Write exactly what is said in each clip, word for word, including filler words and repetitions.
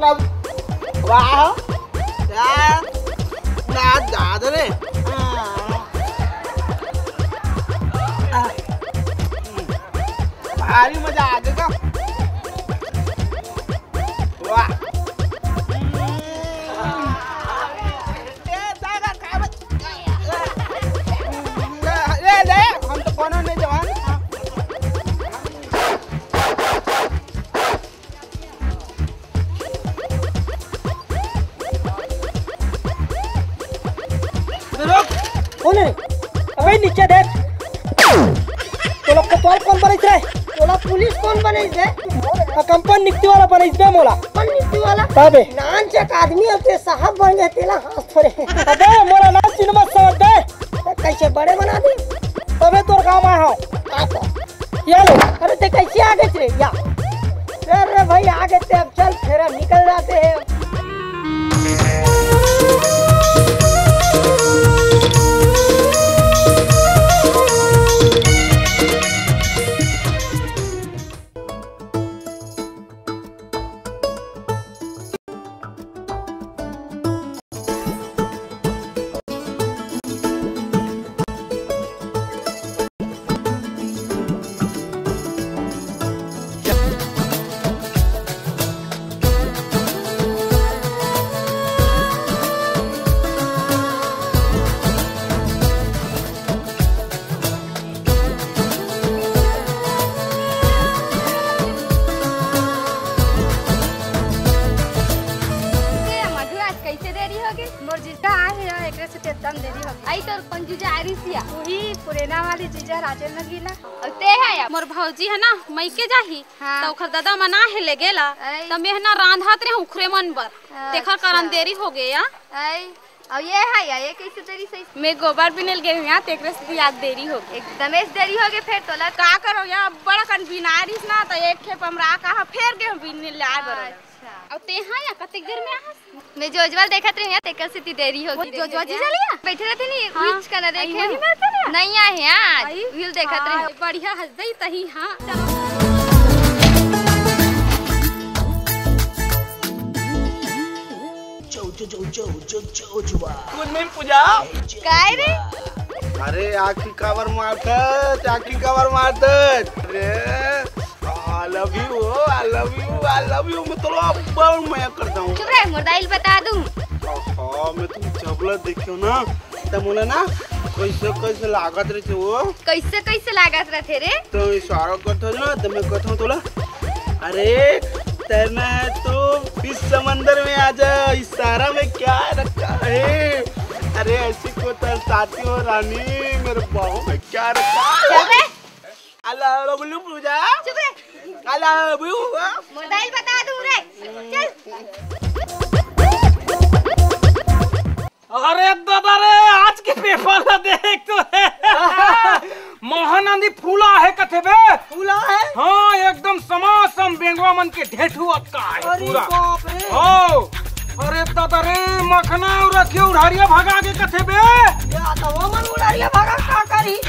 वाह यार, ना दाद रे। भारी मजा आ गया। वाह। ए, जाकर खा बे। ए, ले, हम तो कोनो नहीं जवान। कौन है? अबे नीचे देख। तोला कोतवाल कौन बनइस रे? तोला पुलिस कौन बनइस रे? आ कंपन नियुक्ति वाला बनइस बे मोला। कौन नियुक्ति वाला? तबे। नान चक आदमी अब ते साहब बन गए, तेला हाँस थोड़े। अबे मोला ना चिन्ह मत समझ बे। तो कैसे बड़े बना दे? तबे तोर काम आए हो। ये ले। अरे ते कैसे आ गए रे? या। अरे भाई आ गए ते, अब चल फेर निकल जाते हैं। ए, मधु, आज कैसे देरी हो गई? मोर जीजा आए हे, एकरे से एकदम देरी हो गई। आई तोर कौन जीजा आ रही सिया? वही पुरेना वाली जीजा राजेंद्र नगीना। अउ ते है या? मोर भौजी है ना, मइके जाही, हाँ। त ओखर ददा मना है ले गेला, आई। त मैं है ना रांधत रहे उखरे मन बर, अच्छा। तेखर कारण देरी हो गया। आई। अउ ये है या, ये कैसे देरी सही? मैं गोबर बिने ल गे हूँ या, तेकरे से आज देरी हो गई। एकदम से देरी हो गई, फिर तोला का करो या, बड़ा कन बिना रहिस ना, त एक खेप हमरा कहा फेर गे हूँ बिने ले आए बर। अच्छा। अउ ते हा या, कतेक देर में आहस? मैं जोजवा ल देखत रही हूँ या, तेकर से ती देरी हो गई। जोजवा जीजा लिया? बैठे रहते नहीं, हाँ। उइच का ना आई देखे वही हूँ। बात है ना? नहीं आए हैं आज, आई? उही ल देखत रही हूँ। हाँ, बढ़िया हंस दई तही, हाँ। चलो। चौ, चौ, चौ, चौ, चौ, चौ, चुआ। Good morning, पूजा। काय रे? अरे, आँखी काबर मारथस? आँखी काबर मारथस? अरे, I love you, I love you, I love you, मैं तोला अब्बड़ मया करता हूँ। चुप रह, मोर दाई ल बता दूँ। हाँ, मैं तुम जब ले देखे हूँ ना, त मोला ना कैसे कैसे लागत रहिथे वो। कैसे कैसे लागत रहिथे रे? त इशारा करत हस ना, त मैं कहत हूँ तोला, अरे तैरना है तो इस समंदर में आ जा, इशारा में क्या रखा है? अरे ऐसी को तरसाती हो रानी, मेरे बाहों में क्या रखा है? चल बे। I love you, पूजा। चुप रह। I love you, हाँ। मोर दाई ल बता दूँ रे। चल। अरे दादा रे, आज के paper ला देख तो रे। महानंदी फूला है कथे बे। फूला है? हाँ, एकदम समासम बेंगवा मन के ढेठू अतका है अरे पूरा। बाप रे। हो। अरे दादा रे, मखना अउ रखिया उढ़ारिया भगा के कथे बे। या त वो मन उढ़ारिया भगा का करही?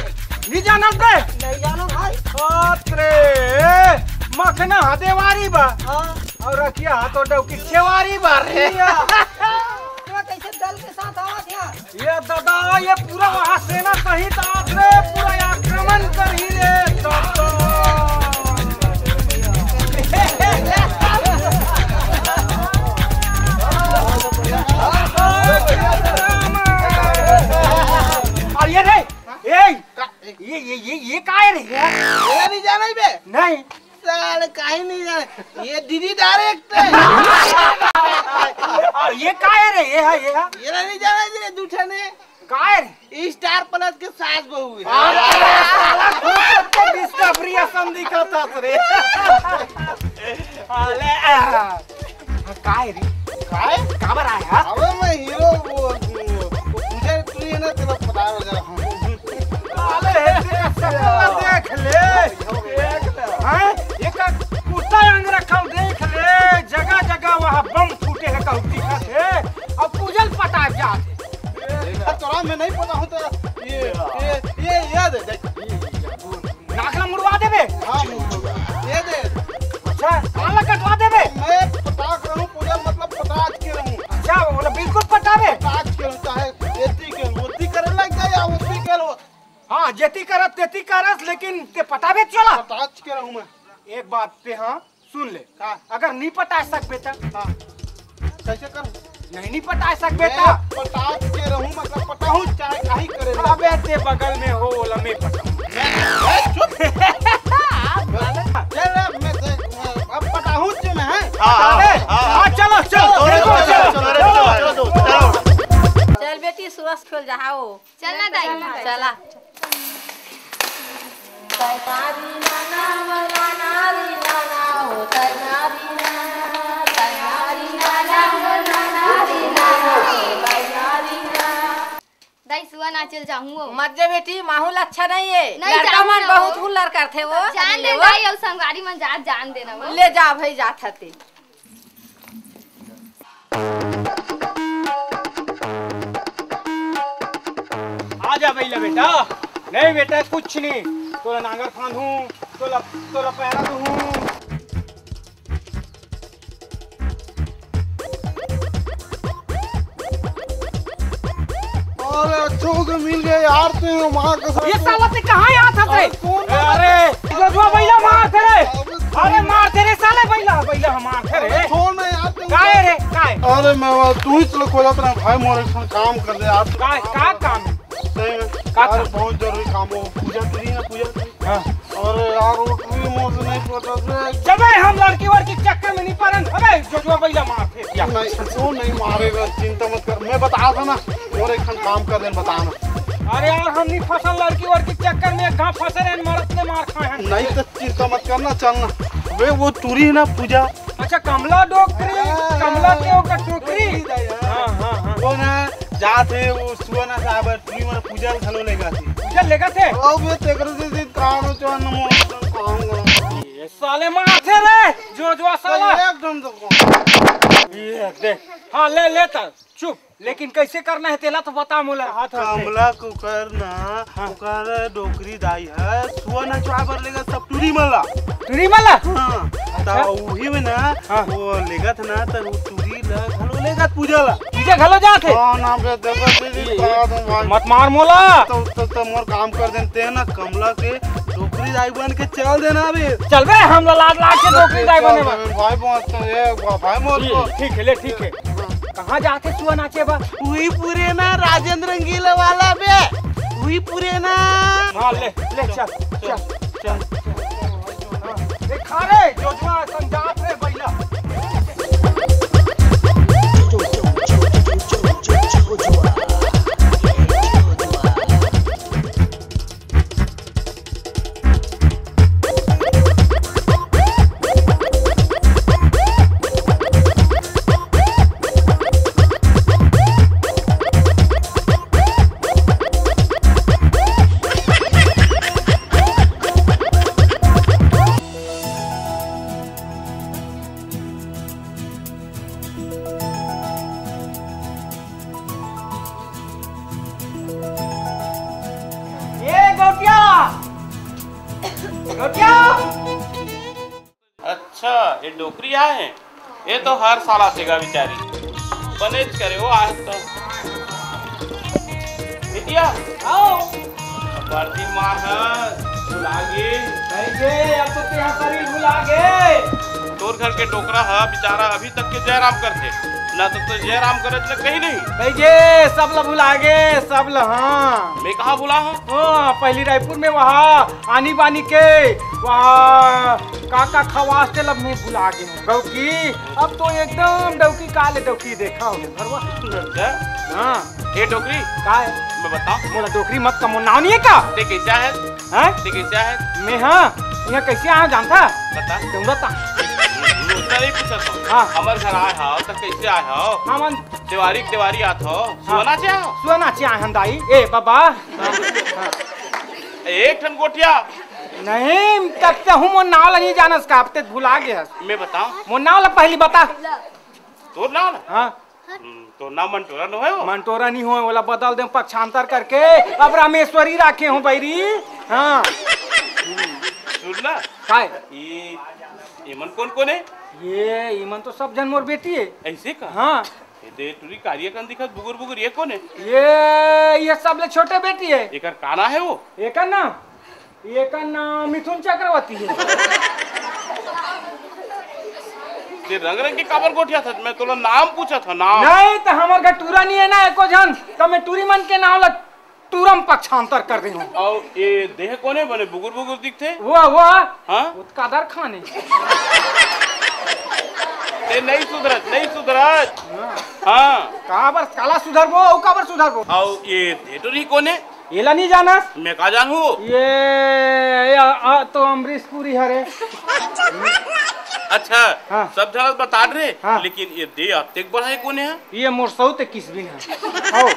नहीं जानत बे? नहीं जानो भाई। बाप रे, मखना हा देवारी बा। हाँ। अउ रखिया हा तो डौकी छेवारी बा रे। या। तोरा कैसे दल के साथ आवत हे? ये दादा, ये पूरा वहाँ सेना सहित आवत रे, पूरा आक्रमण करही रे दादा। अउ ये रे, ए, ये, ये, ये, ये काय रे? ये नहीं जाना ही बे? नहीं। साले काहे नहीं जाने? ये दीदी direct है। अउ ये काय रे? ये है, ये है। ये नहीं जाने रे, दू ठने। काय रे? Star Plus के सास बहू है। अरे, साला खुद तो Discovery असन दिखत हस रे। अले, आ, काय रे? काय? काबर आया? अबे मैं हीरो वो, वो, वो पूजा तू ही है ना, तेरा पता हो जा। अबे हे तेरा सकल देख ले। हैं? एक कुत्ता अंग रखल देख ले, जगह जगह वहाँ बम फूटे है कहूँ दिखत है। अब पूजल पता जात है। तोरा में नहीं पता हो तो ये, ये, ये, ये दे, देख। नाक ला मुड़वा देबे? हाँ, ये दे। अच्छा, कान ला कटवा देबे? मैं पटाक रहूं, पूजा मत जेती करत तेती करस, लेकिन ते पटाबे चला। पटाच के रहूं मैं। एक बात ते, हाँ, सुन ले। का? अगर नहीं पटा सकबे त? हाँ। कैसे करूं? नहीं, नहीं पटा सकबे मैं त? पटाच के रहूं, मतलब पटाहूं, चाहे काही करे ना। अबे ते बगल में हो, ओला मैं पटाहूं। मैं, मैं चुप। चल रे, मैं देख, मैं अब पटाहूं जो मैं, हैं? हाँ, हाँ, अबे, हाँ, हाँ, हाँ। चलो, चलो, चलो, चलो, चलो, चलो, चलो, चलो, चलो। चल बेटी, सुबह से खेल जहाओ। चल ना दाई। चला। दाई, सुआ नाचे ल जाहूं वो। मत जा बेटी, माहौल अच्छा नहीं है। नहीं, लड़का जाहूं मन ना बहुत वो। हुल्लर करथे वो। जान दे ले वो। दाई, अउ संगवारी मन जात जान देना वो। ले जा भाई, जात हते। आ जा बइला बेटा। नहीं बेटा, कुछ नहीं। तोला नांगर फांदहूं, तोला, तोला पैरा दूहूं। अरे, अच्छा हो गया, मिल गया यार, तू माँ कसम। ये साला ते कहाँ आया था रे? अरे, कौन अरे, जोजुआ बइला मारथे रे। अरे, मारथे रे साले बइला, बइला मारथे रे। अरे, छोड़ ना यार, तू काय रे, काय? अरे, मैं वो, तू ही चलो, कोई अपना भाई मोर एक ठन काम कर दे यार। काय, का काम? सही में। का अरे, काम? बहुत जरूरी काम हो, पूजा करी ना, पूजा करी। हाँ। अरे यार, वो भी मोर से नहीं पटत रे। चल बे, हम लड़की वड़की के चक्कर में नहीं पड़न। अबे, जोजुआ बइला मारथे। या। नहीं, वो नहीं मारेगा, चिंता मत कर। मैं बता था ना, और एक ठन काम कर देन, बता ना। अरे यार, हम नहीं फंसन लड़की वड़की के चक्कर में, एक घाव फंसे रहे, मरत ले मार खाए हैं। नहीं तो चिंता मत करना, चल ना। वे वो टूरी है ना पूजा। अच्छा, कमला डोकरी, हाँ, कमला के ओकर टोकरी। टोकरी दाई, हाँ। हाँ, हाँ, हाँ। वो ना जात हे, वो सुआ ना साहब, टूरी मन पूजा घलो लेगा थे। पूजा लेगा थे? अब ये तेकर से, से काम हो, चल ना, मोर काम करो। ये साले मारथे रे, जोजुआ साला। एकदम तो कौन? ये देख। हाँ, ले, ले त, चुप। लेकिन कैसे करना है, तेला तो बता मोला। हाथ, हाथ से। कमला के ओकर ना, हाँ। ओकर डोकरी दाई है, सुआ नचवा बर लेगा सब टूरी मन ला। टूरी मन ला? हाँ। अच्छा। त उही में ना, हाँ। वो लेगत ना, त वो टूरी ला घलो लेगत पूजा ला। पूजा घलो जात हे? हाँ, ना बे, देखो, दीदी, ये, बता दूं भाई। मत मार मोला। तो, तो, तो मोर काम कर देन, ते ना कमला के डोकरी दाई बन के चल देना बे। चल बे, हम ला लाज लाज के डोकरी दाई बने बा। भाई, बहुत तो ये, भाई, मोर ये, को। ठीक है, ले, ठीक है। कहाँ जाथे सुआ नाचे बर? उही पुरेना राजेंद्र रंगीला वाला बे, उही पुरेना। हाँ, ले, ले, चल, चल, चल, चल। हाँ, ए, खा रे, जोजुआ, संग जात रे, बइला। ए गौटिया, गौटिया। अच्छा, ये डोकरी आए हे? ये तो हर साल आथे गा बिचारी। बनेच करे वो आज तो। बिटिया, आओ। बरदी माँ है, भुला गे। नहीं गे, अब तो तेरा शरीर भुला गे। तोर घर के डोकरा है, बेचारा अभी तक के जय राम करथे। ना तो, तो जय राम करे त कहीं नहीं। नहीं गे, सब ला भुला गे, सब ला, हाँ। मैं कहाँ भुला हूँ? हाँ, पहली रायपुर में वहाँ आनी बानी के, वहाँ का का खवास तेला मैं भुला गे हूँ। डौकी, अब तो एकदम डौकी काले डौकी देखा हो घरवा। अच्छा। हाँ। ए डोकरी। का है? मैं बताऊँ? मोला डोकरी मत कह, मोर नाव नहीं है का? ते कैसे आए? हैं? ते कैसे आए? मैं हाँ, यहाँ कैसे आया जानता? बता। डोंगरता। उसका नहीं पूछा था। हाँ। हमर घर आए हो, तो कैसे आए हो? हाँ, मन देवारी के देवारी आत हो। हाँ। सुआ नाचे आए हो? सुआ नाचे आए हम दाई। ए बाबा। हाँ। एक ठन गोटिया। नहीं, तब ते हूँ मोर नाव ला नहीं जानस का, अब ते भुला गे हस। मैं बताऊँ? मोर नाव ला पहली बता। तोर नाव ला? हाँ। हम्म, तोर नाव मंटोरा न होय वो? मंटोरा नहीं होय, ओला बदल दे पक्षांतर करके, अब रामेश्वरी राखे हो बैरी। हाँ। सुन ना। काय? ई, इमन कौन कौन है? ये, इमन तो सब जन मोर बेटी है। ऐसे का? हाँ। ये दे टुरी, कारिया कन दिखत बुगुर बुगुर, ये कोन हे? ये, ये सबले छोटे बेटी हे। एकर का नाम हे वो? एकर नाम, एकर नाम मिथुन चक्रवर्ती हे। ते रंग रंग के काबर गोठियाथस? मैं तोला नाम पूछत हंव, नाम। नहीं, त हमर घर टूरा नइ हे ना एको झन, त मैं टूरी मन के नाम ला टूरा म पक्षांतर कर देहूं। अउ ये दे कोन हे बने बुगुर बुगुर दिखथे? वो, वो। हाँ? वो त कादर खान हे। ते नइ सुधरस, नइ सुधरस। हाँ। हाँ। काबर, काला सुधरबो, अउ काबर सुधरबो? अउ ये दे टुरी कोन हे? एला नइ जानस? मैं का जानहूं? ये, ये आ, आ, तो अमरीश पुरी हरे। अच्छा, हाँ। सब झन ल बता डरे, हाँ। लेकिन ये दे अतेक बड़ा हे कोन हे? ये मोर सौत के किसबिन हे। हव।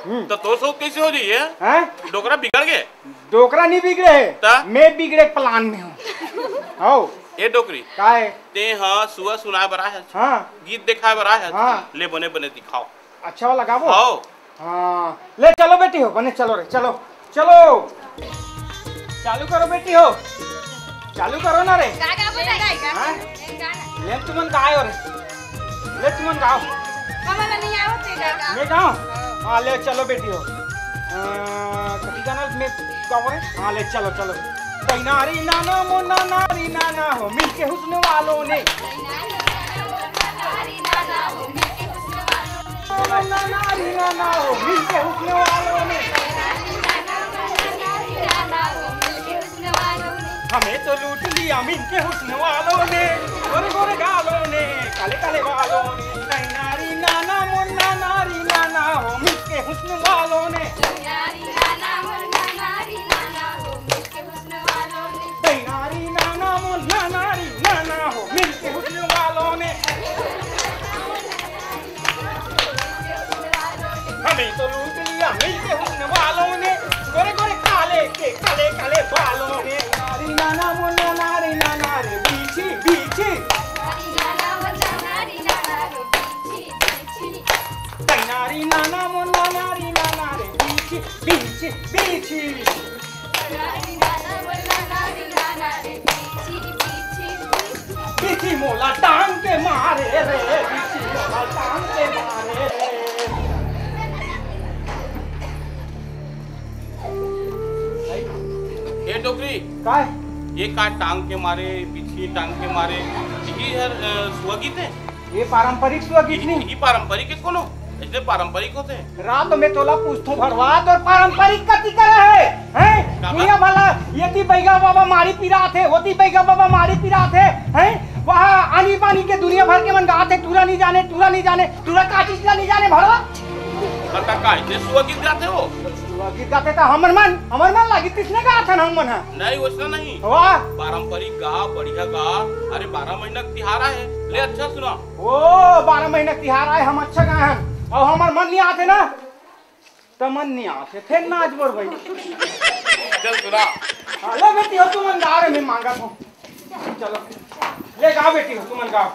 त तोर सौत कइसे हो जाही ये? हैं? डोकरा बिगड़ गे? डोकरा नइ बिगड़े हे। त? मैं बिगड़े के plan में हंव। हव। ए डोकरी। का हे? ते ह सुआ सुनाय बर आय हस। हाँ। गीत देखाय बर आय हस। हाँ। ले बने बने दिखाव। अच्छा वाला गाबो? हव। हाँ, ले चलो बेटी हो, बने चलो रे, चलो, चलो। चालू करो बेटी हो, चालू करो ना रे। का गाबो दाई? हाँ? एक गाना। ले तुमन गाओ रे, ले तुमन गाओ। हमला नइ आवत हे गा। मैं गाओ? हाँ, ले चलो बेटी हो। अ, कति गाना मैं गाओ रे? हाँ, ले चलो, चलो। तैनारी नाना मोना नारी नाना हो, मिलके हुस्न वालों ने। नारी नाना हो, मिलके हुस्न वालों ने। हमें तो लूट लिया मिलके हुस्न वालों ने, गोरे गोरे गालों ने, काले काले बालों ने। नारी नाना मोर नारी नाना हो, मिलके हुस्न वालों ने। नारी नाना मोर नारी नाना हो, मिलके हुस्न वालों ने। हमें तो लूट लिया मिलके हुस्न वालों ने, गोरे गोरे काले के काले काले बालों ने। नारी नाना मोना नारी नाना रे बीछी बीछी। नारी नाना मोना नारी नाना रे बीछी बीछी। नारी नाना मोना नारी नाना रे बीछी बीछी बीछी। बीछी मोला टांग के मारे रे, बीछी मोला टांग के मारे रे। ए डोकरी, काय? ये का टांग के मारे, बीछी टांग के मारे, ये हर, अ, सुआ गीत हे? ये पारंपरिक सुआ गीत नहीं। ये पारंपरिक हे कोनो? अइसने पारंपरिक होथे। रात में तोला पूछथों भड़वा, तोर पारंपरिक कति करा हे? हैं? का बात? दुनिया भला, एती बैगा बाबा मारी पिरात हे, ओती बैगा बाबा मारी पिरात हे, हैं? वहाँ आनी बानी के दुनिया भर के मन गात हे, टूरा नहीं जाने, टूरा नहीं जाने, टूरा का चीज ला नहीं जाने भड़वा। बता का, अइसने सुआ गीत गाथे वो? सुआ गीत गाथे त हमर मन, हमर मन लागी, तिसने गात हन हमन ह। नहीं, वइसना नहीं। वाह। पारंपरिक गा, बढ़िया गा। अरे, बारह महीना के तिहार आय हे, ले अच्छा सुना। ओ, बारह महीना के तिहार आय, हम अच्छा गाए हन। अउ हमर मन नइ आथे ना, त मन नइ आथे, फेर नाच बर भाई। चल सुना। हाँ, ले बेटी हो, तुमन गाओ रे, मैं मांगत हंव। चलो, ले गाओ बेटी हो, तुमन गाओ।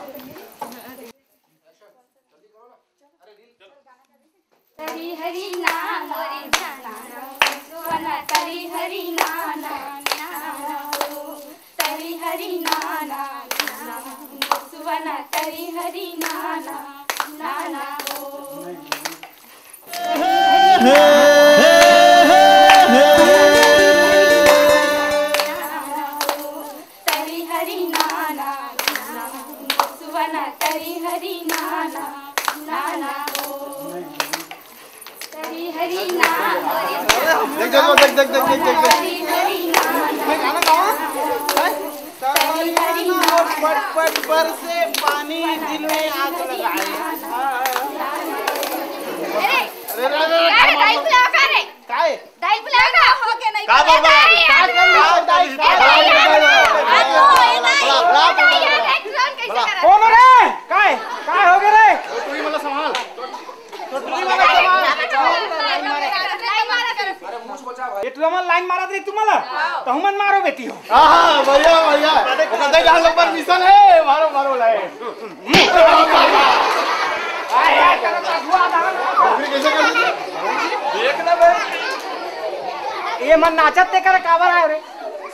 तरी हरी ना मोरी जाना, सुवना तरी हरी ना, ना, ना, ना, ओ। तरी हरी ना, ना, ना, सुवना तरी हरी ना, ना, ना, ना, ओ। तरी हरी ना, ना, ना, सुवना तरी हरी ना, ना, ना, ना, ओ। तरी हरी ना, देख, देख, देख, देख, देख, देख, देख। तरी हरी ना, ना, मैं गाना गाऊं? हैं? तरी हरी ना, पट, पट, पट, पर से पानी दिल में आग लगाए। अरे, अरे, अरे, अरे, अरे, अरे, अरे, अरे, अरे, अरे, काय? दाई बुलाओ ना, हो गया नहीं का तो। बाबा? दाई, का आलू। कर रहा है? दाई, दाई, दाई, दाई, दाई, दाई, दाई, दाई, दाई, दाई, दाई, दाई, दाई, दाई, दाई, दाई, कौन रे? काय? काय हो गया रे? टुरी वाला संभाल। ये टुरा मन लाइन मारत रही तुम्हाला? तो हमन मारो बेटी हो। हाँ, हाँ, भैया, भैया। ओकर दे, जहाँ लोग पर मिशन है, मारो, मारो, लाए। ये मन नाचत ते कर काबर आए रे?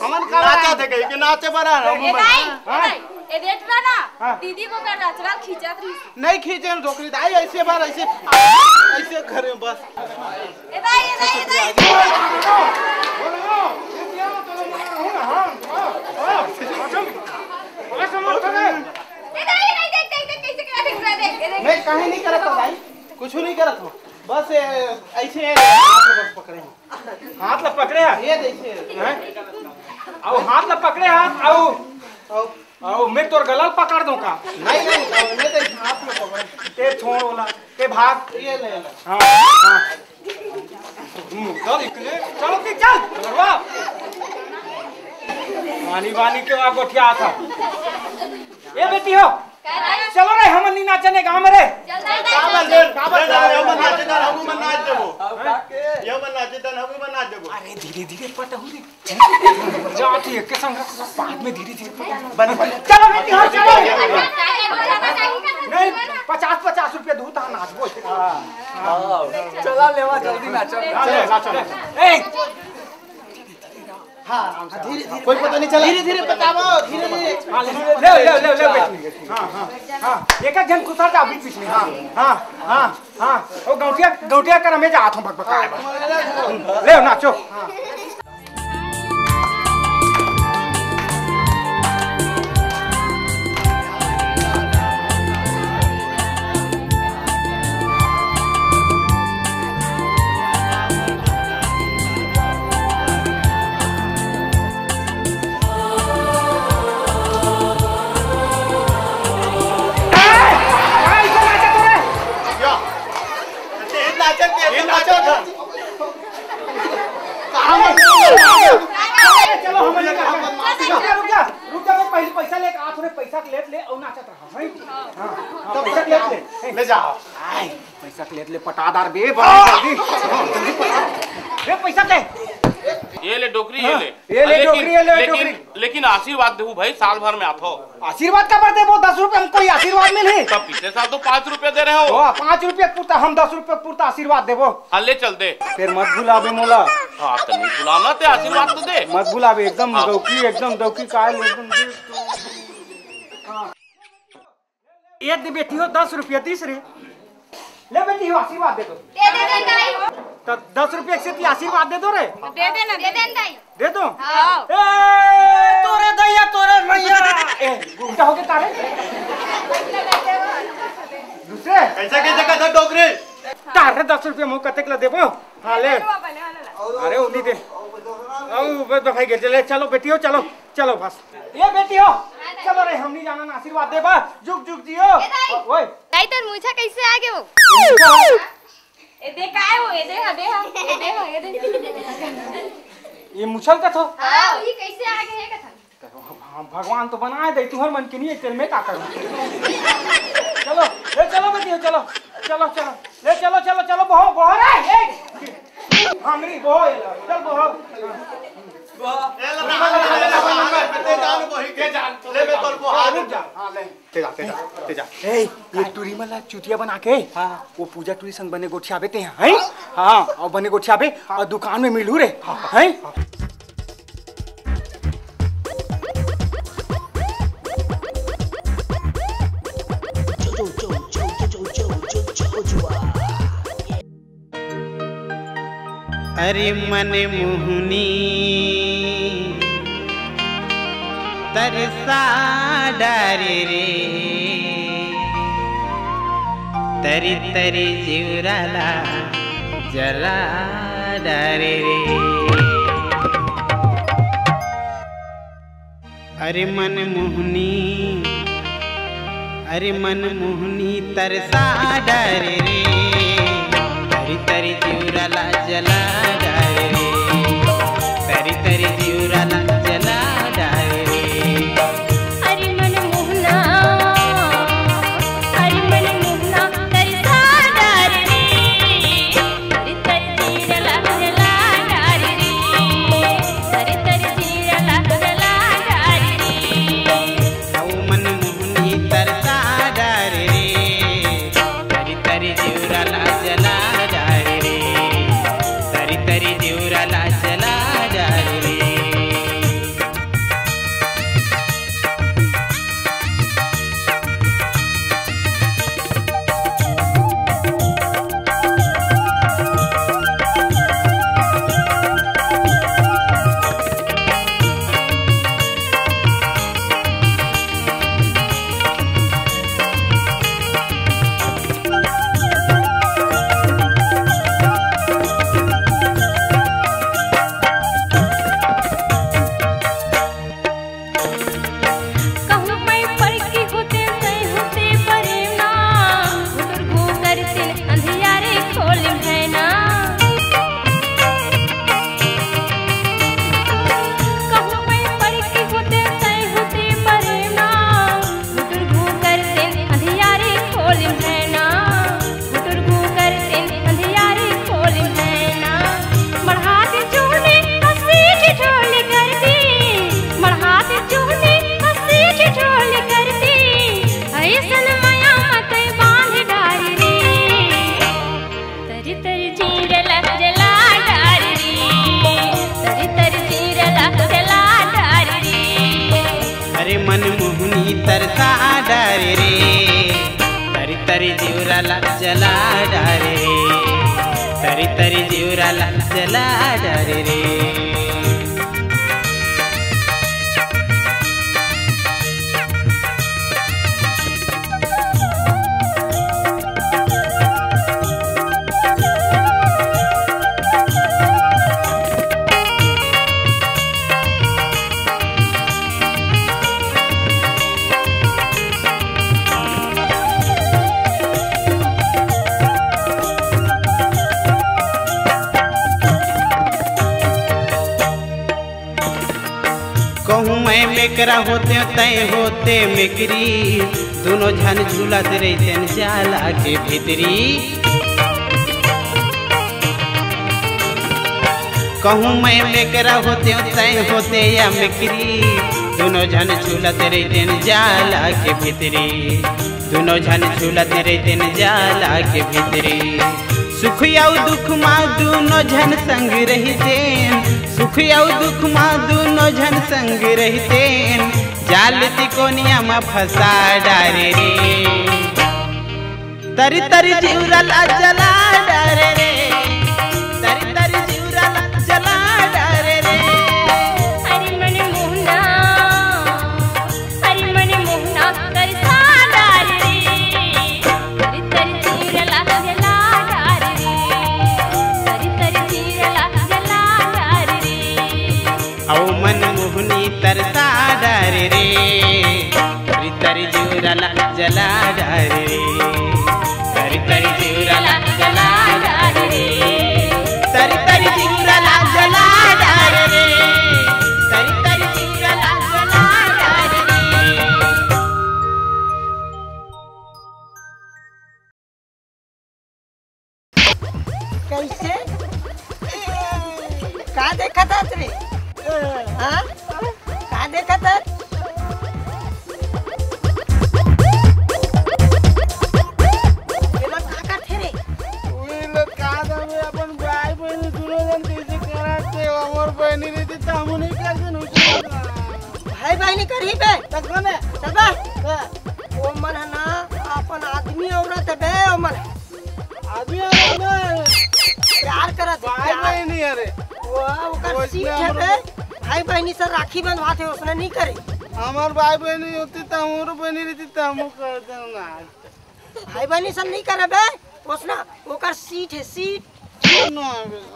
हमन काबर नाचत आए? है कहीं के नाचे बर आए हम। ए दाई, हाँ। ए दाई, ए देख रहा ना? हाँ। दीदी वो का रचना खींचत रही। नहीं खींचे हम डोकरी दाई, ऐसे बार ऐसे, ऐसे घरे में बस। ए दाई, ए दाई, ए दाई। ए दाई, ए दाई, देख, देख, देख, कैसे करा देख, देख, देख, देख। नहीं, कहीं नहीं करत हो भाई, कुछ नहीं करत हो, बस ए, ऐसे हाथ में बस पकड़े हो। हाथ ला पकड़े हा? ये देखिए। हैं? अउ हाथ ला पकड़े हा, अउ, अउ, अउ मैं तोर गला ला पकड़ दूं का? नहीं, नहीं, अउ मैं तो हाथ में पकड़। ते छोड़ ओला, ते भाग। ये ले ला। हाँ, हाँ। हम्म, चल, इकले, चलो कि चल, घरवा। पानी वानी के वहाँ गोठिया था। ए बेटी हो, चलो रे, हमन नी नाचन ए गाँव में रे। काबर ले, काबर ले, हमन नाचे तन, हमू मन नाच देबो। ये मन नाचे तन, हमू मन नाच देबो। अरे धीरे धीरे पटहू रे। जात ही एक के संग बाद में धीरे धीरे पटहू। बने, बने। चलो बेटी हो, चलो। नहीं, पचास पचास रुपया दू ता नाचबो। हाँ। चला लेवा, जल्दी नाच। हाँ, ले, नाच, ले। ए, हाँ, आराम से, धीरे, धीरे। कोई पता नहीं चला। धीरे, धीरे बताओ, धीरे, धीरे। हाँ, ले, ले, ले, ले, ले, बेटी। हाँ, हाँ, हाँ। एक, एक जन खुसर जा बीच, बीच में। हाँ, हाँ, हाँ, हाँ। वो गौटिया, गौटिया कर हमें जात हूँ बकबकाए। ले, नाचो। चलो, हम रुक जा, रुक जा, रुक जा, मैं पहले पैसा लेके आ, थोड़े पैसा के लेत ले, और नाचत रहा, हैं? हाँ, हाँ, पैसा के लेत ले। ले जा। आय, पैसा के लेत ले, पटादार बे, बड़ा जल्दी। जल्दी पटा। बे, पैसा दे। ये ले डोकरी, ये हाँ, ले। ये ले लेकिन, डोकरी, ये ले लेकिन, डोकरी। लेकिन आशीर्वाद देहू भाई, साल भर में आथो। आशीर्वाद काबर देबो? दस रुपया में कोई आशीर्वाद मिलही? तब पिछले साल तो पाँच रुपया दे रहे हो। ओ, पाँच रुपया पुरता, हम दस रुपया पुरता आशीर्वाद देबो। हाँ, ले चल दे। फिर मत भुलाबे मोला। हाँ, तो नहीं भुलाना, ते आशीर्वाद तो दे। मत भुलाबे, एकदम हाँ। दौकी, एकदम दौकी, काहे ले एकदम दे। हाँ। ए दे बेटी हो, दस रुपया दिस रे। ले बेटी हो, आशीर्वाद दे दो। दे दे दे दाई। तो दस रुपया से ती आशीर्वाद दे दो रे। दे दे ना, दे दे दाई। दे दो। हाँ। ए, तोरे दैया, तोरे मैया। ए, उल्टा हो गया तारे। दूसरे। कैसा, कैसा, कैसा डोकरे? तारे दस रुपया मुँह कतेक ला देबो? हाँ, ले। अरे, उन्हीं दे। आओ, बस, बस, भाई, चले, चलो, बेटी हो, चलो, चलो, बस। ये बेटी हो, चलो रे, हमनी जाना ना आशीर्वाद देबा, जुग जुग जियो। ए दाई। ओए। दाई, तोर मुछा कैसे आ गए वो? ए, दे, काय हो? ए, दे, हा, दे, हा, ए, दे, हा, ए, दे। ये मुछल का थो? हाँ, ये कैसे आ गए, ये कथा? हाँ, भगवान तो बनाए दे, तुहर मन के नहीं है, तेरे में का करूँ? चलो, ले चलो बेटी हो, चलो, चलो, चलो, ले चलो, चलो, चलो, बहो, बहो रे, ए, भांगरी, बहो, ये लो, चल बहो। ले बे तोर बहो। हाँ, रुक जा। हाँ, ले। ते जा, ते जा, ते जा। ए, ये टूरी मन ला चुतिया बना के, हाँ। वो पूजा टूरी संग बने गोठियाबे ते हैं, हैं? हाँ, और बने गोठियाबे, और दुकान में मिलू रे, हैं? अरे मन मोहनी तरसा डारे रे, तरी तरी जिउरा ला जला डारे रे। अरे मन मोहनी, अरे मन मोहनी तरसा डारे रे, तरी तरी जिउरा ला जला डारे रे, तरी तरी जिउरा ला जला डारे रे। अरे मन मोहना, अरे मन मोहना तरसा डारे रे, तरी तरी जिउरा ला जला डारे रे, तरी तरी जिउरा ला जला डारे रे। अउ मन मोहनी तरसा डारे रे, तरी तरी जिउरा ला जला डारे रे, तरी तरी जिउरा ला जला डारे रे। रे, तरी तरी जिउरा ला जला डारे रे, तरी तरी जिउरा ला जला डारे रे। कहूँ मैं मेकरा होतेंव, तैं होते मेकरी, दूनों झन झूलत रहितेन जाला के भीतरी। कहूँ मैं मेकरा होतेंव, तैं होते या मेकरी, दूनों झन झूलत रहितेन जाला के भीतरी, दूनों झन झूलत रहितेन जाला के भीतरी। सुख अउ दुख मा दूनों झन संग रहितेन, सुख अउ दुख मा दूनों झन संग रहितेन, जाल तिकोनिया मा फंसा डारे रे। तरी तरी जिउरा ला जला डारे रे, तरी तरी जिउरा ला जला डारे रे। अरे मन मोहना, अरे मन मोहना तरसा डारे रे, तरी तरी जिउरा ला जला डारे रे, तरी तरी जिउरा ला जला डारे रे। अउ मन मोहनी तरसा डारे रे, तरी तरी जिउरा ला जला डारे रे, तरी तरी जिउरा ला जला डारे रे, तरी तरी जिउरा ला जला डारे रे, तरी तरी जिउरा ला जला डारे रे। कैसे? का देखत हस रे? हाँ? का देखत हस? ये लोग का करथे रे? उही लोग का जाने अपन भाई बहिनी दूनों झन कैसे करथे, हमर बहिनी रहितिस त हमू नइ करतेन। भाई बहिनी करही बे। त कोन हे? चल बे। हाँ। ओमन ह ना अपन आदमी औरत हे बे, ओमन। आदमी औरत ना। प्यार करत हे, भाई प्यार। बहिनी अरे। वो ओकर वइसने सीट हे हमरो बे। भाई बहिनी से राखी बंधवाथे, ओसने नइ करे। हमर भाई बहिनी होतिस त हमरो बहिनी रहितिस त हमू करतेन ना। भाई बहिनी से नइ करे बे, ओसना ओकर सीट हे, सीट। ना,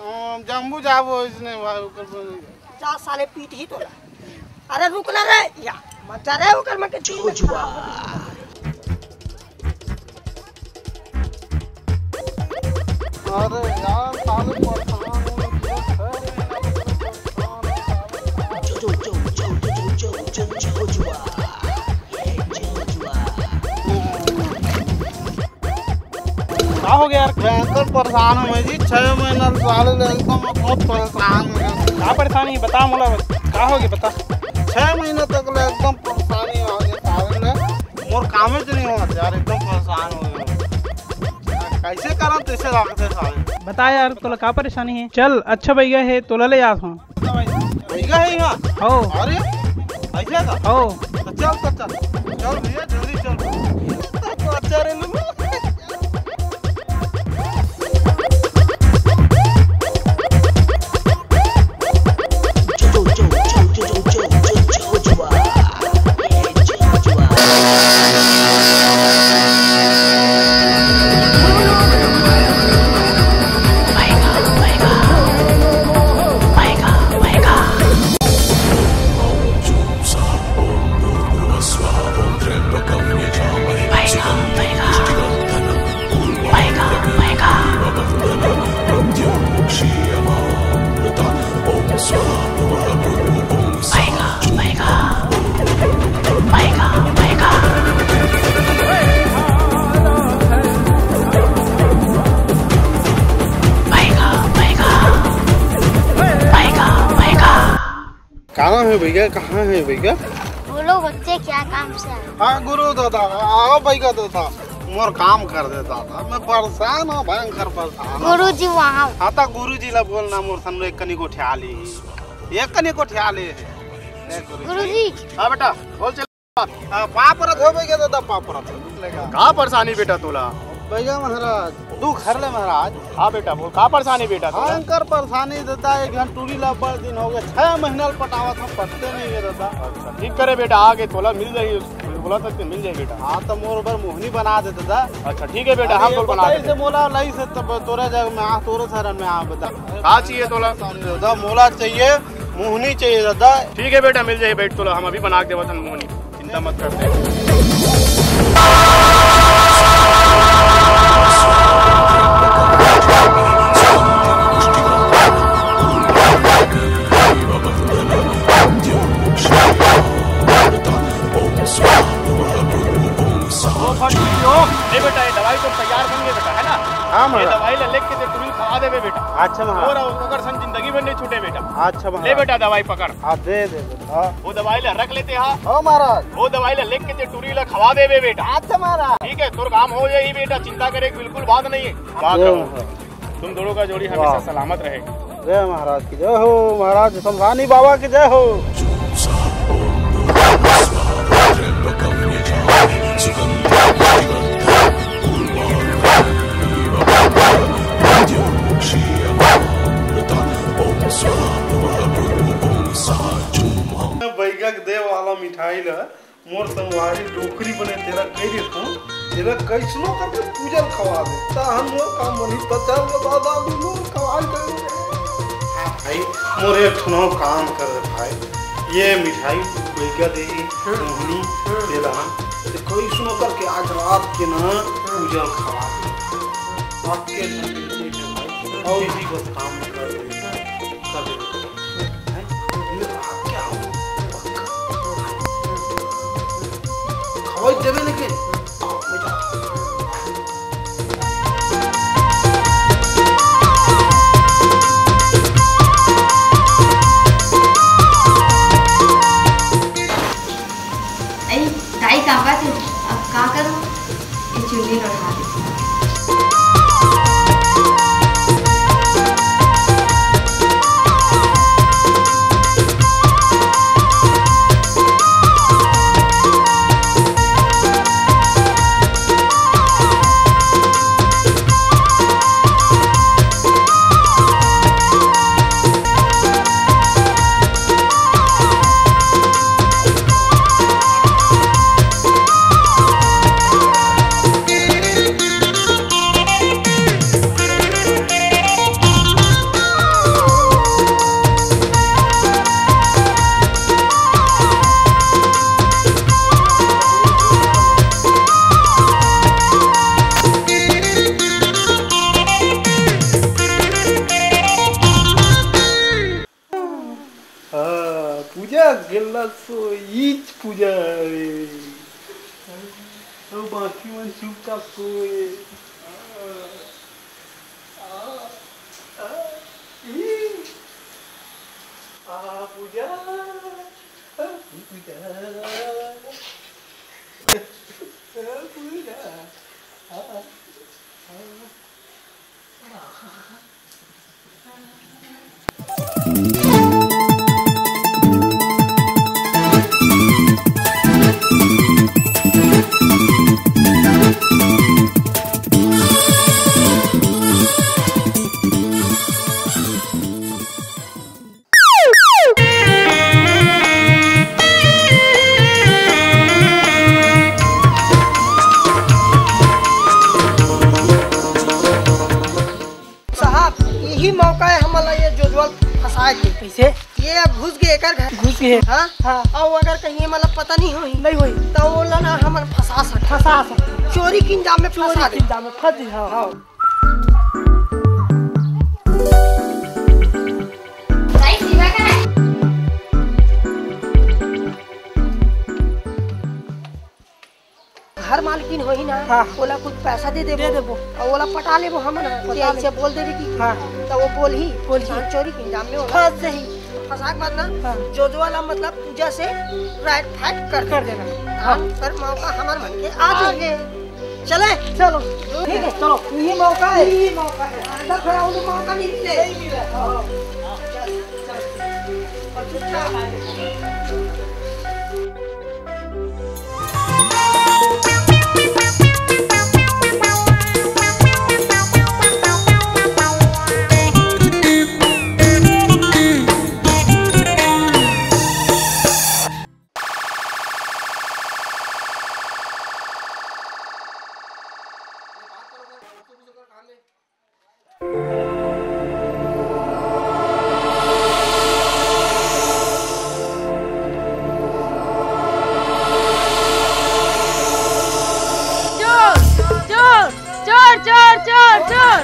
हम जम्बू जाबो इसने भाई ओकर बहिनी। जा साले पीटही तोला। अरे रुक ना रे, या मत जा रे, ओकर मन के दिल में खराब हो गया। अरे यार, साले परेशान हो गए, पूरा छह महीना से परेशान है साले। का हो गया यार? भयंकर परेशान हूँ मैं जी, छह महीना साले ले एकदम मैं बहुत परेशान हूँ। का परेशानी बता मोला, का हो गया बता। छह महीना तक ले एकदम परेशानी हो गया साले ले, मोर कामे च नहीं होत यार, एकदम परेशान हो गया। कैसे करा तैसे लागते साले। बता यार तोला का परेशानी है? चल अच्छा बैगा है तोला ले जात हूँ। भैया है यहाँ। हो। अरे, ऐसे का? हो। तो चल, तो चल। चल भैया, जल्दी चल। तो अच्छा रे लू। कहाँ है भैया, कहाँ है भैया? बोलो बच्चे, क्या काम से आए? हाँ गुरु दादा, आओ भैया दादा, मोर काम कर दे दादा, मैं परेशान हूँ, भयंकर परेशान हूँ। गुरु जी वहाँ। हाँ तो गुरु जी ला बोलना, मोर सन एक कनी गोठिया ली, एक कनी गोठिया ले। गुरु जी। हाँ बेटा, बोल चल। हाँ, पाँव परत हो भैया दादा, पाँव परत हो। का परेशानी बेटा तोला? भैया महाराज, दुख हर ले महाराज। हाँ बेटा, बोल, का परेशानी बेटा तोला? भयंकर परेशानी दादा, एक झन टूरी ला बड़ दिन हो गए, छह महीना ले पटावत हम, पटते नहीं है दादा। अच्छा, ठीक करे बेटा, आगे तोला मिल जाही, बोला सकते मिल जाही बेटा। हाँ, तो मोर बर मोहनी बना दे दादा। अच्छा, ठीक है बेटा, अरे, हम ये बोल बना बताई देते। से मोला लाई से तब तोरे जग में आ, तोरे शरण में आ बता। का चाहिए तोला? दादा, मोला चाहिए, मोहनी चाहिए दादा। ठीक है बेटा, मिल जाही, बैठ तोला, हम अभी बना के देवत हन मोहनी। चिंता मत करते। ए बेटा, ये दवाई तो तैयार बन गई बेटा, है ना? हाँ ये महाराज। दवाई ला लेके ते टूरी खवा देबे बेटा। अच्छा महाराज। और ओकर संग जिंदगी भर नहीं छूटे बेटा। अच्छा ले महाराज। बेटा, दवाई पकड़। हाँ, दे दे बेटा। हाँ। वो दवाई ला रख लेते हा। हाँ महाराज। वो दवाई ला लेके ते टूरी ला खवा देबे बेटा। अच्छा महाराज। ठीक है, तोर काम हो जाही बेटा, चिंता करे की बिल्कुल बात नहीं है। वाह जय करो। महाराज। तुम दोनों का जोड़ी हमेशा वाह। सलामत रहे। जय महाराज की जय हो, महाराज शमशानी बाबा की जय हो। बैगक देव वाला मिठाई ला मोर संगवारी डोकरी बने तेला कह देथों, तेला कैसनो करके पूजा ल खवा दे, ताहन मोर काम बनही, त चल रे दादा, अभी मोर खवाई दे। हाँ भाई, मोर एक ठन काम कर रे भाई, ये मिठाई बैगा दे, मोहनी, तेला, ते कैसनो करके आज रात के ना पूजा ल खवा दे। आपके लिए भाई, और भी बस काम कर दे, कर दे। हैं? ये बात क्या हो? पक्का। खवाई देबे लेकिन। आओ, बेटा। अई, दाई काँपत हे, अब का करूँ? ये चुन्नी ल ओढ़ा दे। हाँ, पूजा गेला सो ईच पूजा हवे। अउ बाकी मन चुपचाप सोए। आ, आ, आ, ई। आ, पूजा। आ, पूजा। आ, पूजा। आ, आ। साहब, यही मौका है हमन ला ये जोजवा ल फंसाए के। कैसे? ये अब घुस गए एकर घर। घुस गए। हाँ? हाँ। अउ अगर कहीं मतलब पता नहीं होही, नहीं होही। तो वो ला ना हमन फंसा सकत। फंसा सकत। चोरी के इंजाम में चोरी फंसा के दे। इंजाम में फंस जाही, हाँ। हाँ। घर मालकिन होही ना, हाँ। ओला कुछ पैसा दे देबो। दे देबो। अउ ओला पटा लेबो हमन ह। पटा कि ले। ऐसे बोल देबे कि हाँ। त वो बोलही, बोलही। हम चोरी के इंजाम में ओला फंस जाही। फंसा के बाद ना, हाँ। जोजवा ला मतलब पूजा से राइट फाइट कर कर देना। हाँ। पर मौका हमर मन के आ जाही। चले? चलो, ठीक है, चलो, यही मौका है। यही मौका है। अंदर खड़ा होने मौका नहीं मिले। नहीं मिले। हाँ। चल, चल। और चुपचाप आ जाए। चोर, चोर, चोर।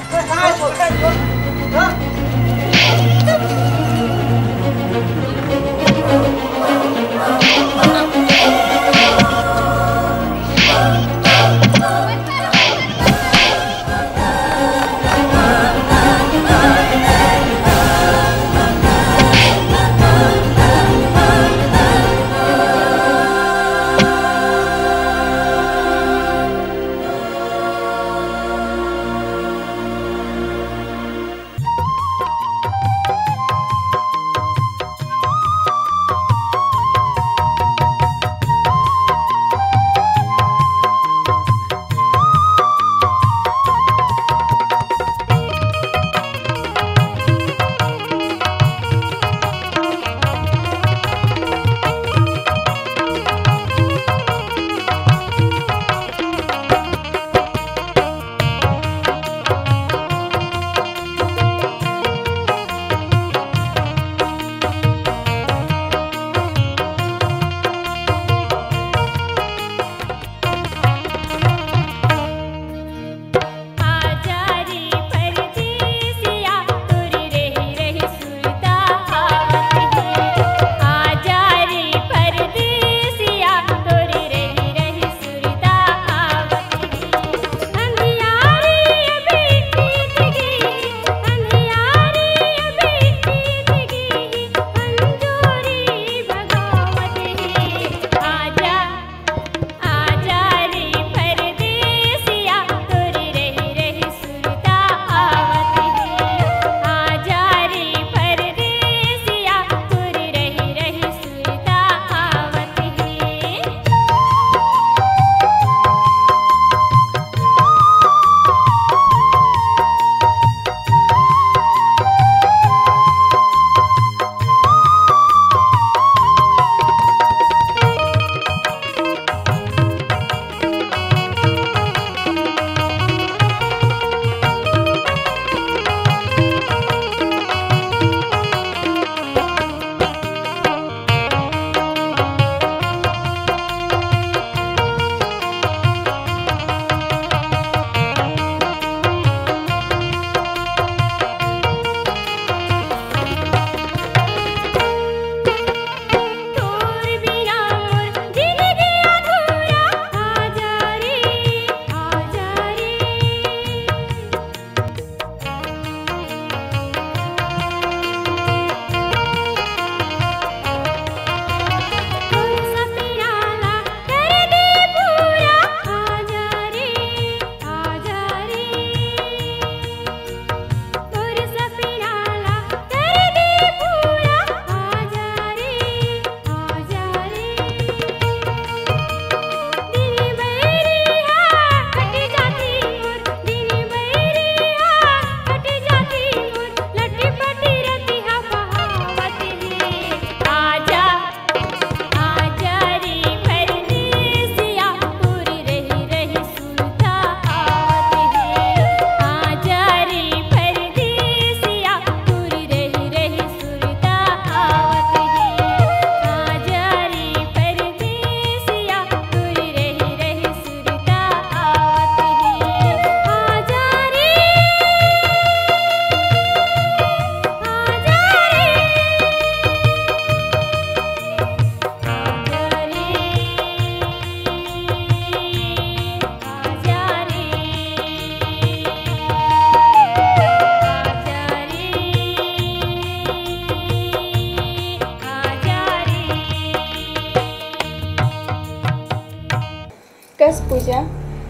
कस पूजा,